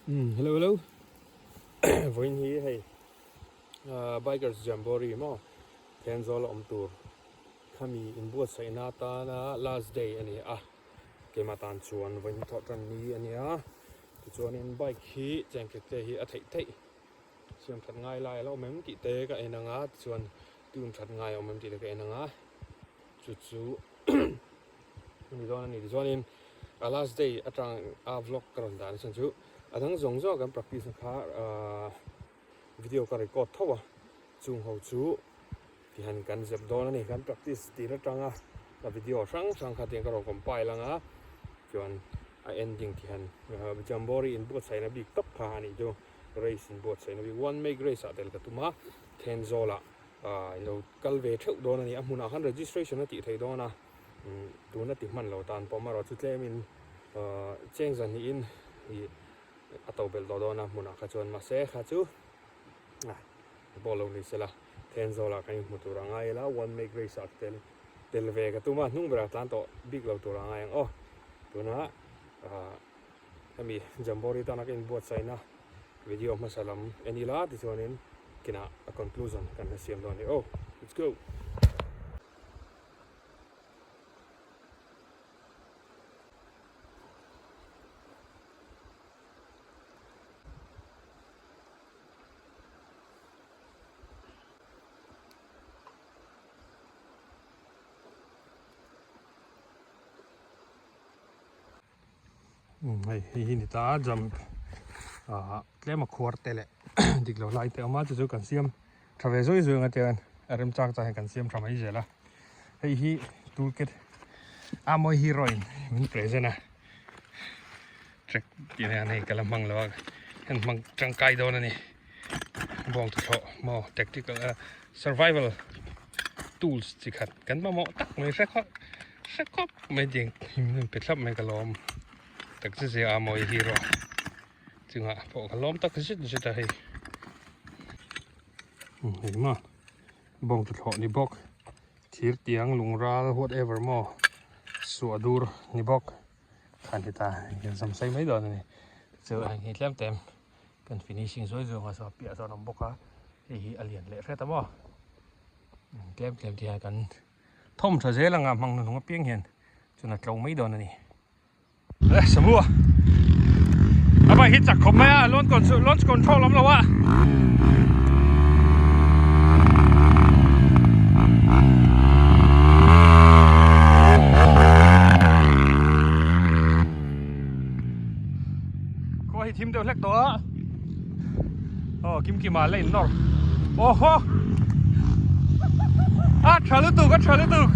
Hello hello vawiin hi hei bikers jamboree maw Thenzawl a awm tur khami inbuatsaihna atana last day a ni a keimah tan chuan vawiin thawh tan ni a ni a tichuanin bike hi chengkhet te hi a theih theih siam that ngai lai a la awm em tih te ka en ang a tichuan tune that ngai a awm em tih te ka en ang a chu chu a ni dawn a ni tichuanin a last day atang a vlog ka rawn dah nasa chu a dang zawng zawng kan practice na kha ahh video ka record tho a chung ho chu tihian kan zep dawn a ni kan practice tir atanga ka video hrang hrang kha tiang ka rawn compile anga chuan a ending tihian jamboree inbuatsaih na bik tawp kha a nih chu race inbuatsaih na bik one make race ah tel ka tum a Thenzawl ah ahh ilo kal ve theuh dawn a ni a hmunah khan registration a tih theih dawn a. Tuna ti hman lo tan pawh amaherawh chu tlemin cheng zahnihin ih a to belh tawh dawn a hmunah kha chuan mahse kha chu pawh lo ni sela Thenzawl ah kan inhmu tur a ngai ila one make race ah tel tel ve ka tum a hnung berah tlan tawh bik lo tur a ngai ang aw tuna hemi Jamboree tana ka inbuatsaihna video hmasa lam en ila tichuanin kinah a conclusion kan la siam dawn a ni aw let's go. Hei hei hi ni ta a jump ah tlem a khuar te leh dik lo lai te a awm a chu chu kan siam tha ve zui zui ang a tiang a remchang chang hian kan siam tha mai zel a hei hi toolkit a mawi heroine min present a track tih hian hei ka la hmang lo a kan hmang tangkai dawn a ni bawng tuthlawh maw tactical survival tools chi khat kan mamawh tak mai hre khawp hre khawp mai tiang min pe thlap mai ka lawm tak zet zet a mawi hero chungah pawh ka lawm tak zet zet a hei hei maw bawng tuthlawh ni bawk thir tiang lung ral whatever maw suah dur ni bawk khan hi ta hian sam sei mai dawn a ni chu heng hi tlem tlem kan finishing zuai zuai ang a saw piah sawn a awm bawk a hei hi a lian leh hret a maw tlem tlem te hian kan thawm tha zel anga hmang hnuhnung apiang hian chuan a tlo mai dawn a ni. Le Samua a bike hi chak khawp mai a launch control launch control awm lo a. Khua hi thim deuh hlek tawh a aw kim kim ah la in nawr aw haw a tha lutuk a tha lutuk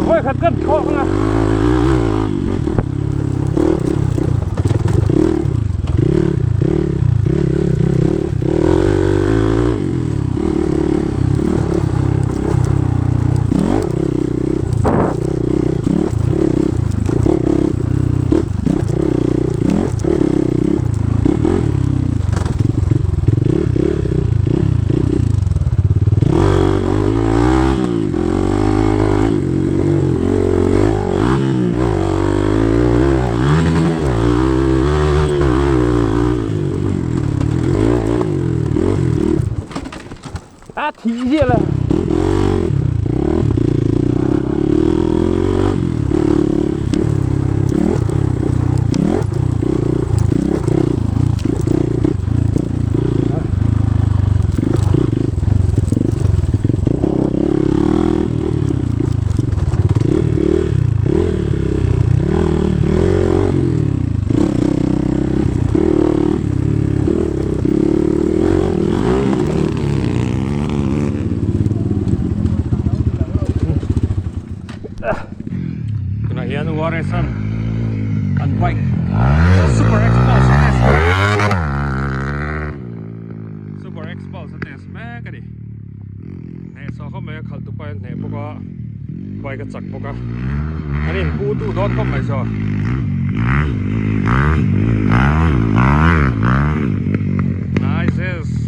Vawi khat kan thawk ang a. A thih ziah le. a ni. Hnehsawh khawp mai a khalh tupa hian hneh bawk a, bike a chak bawk a, an inpu tu dawn khawp mai saw. Nice.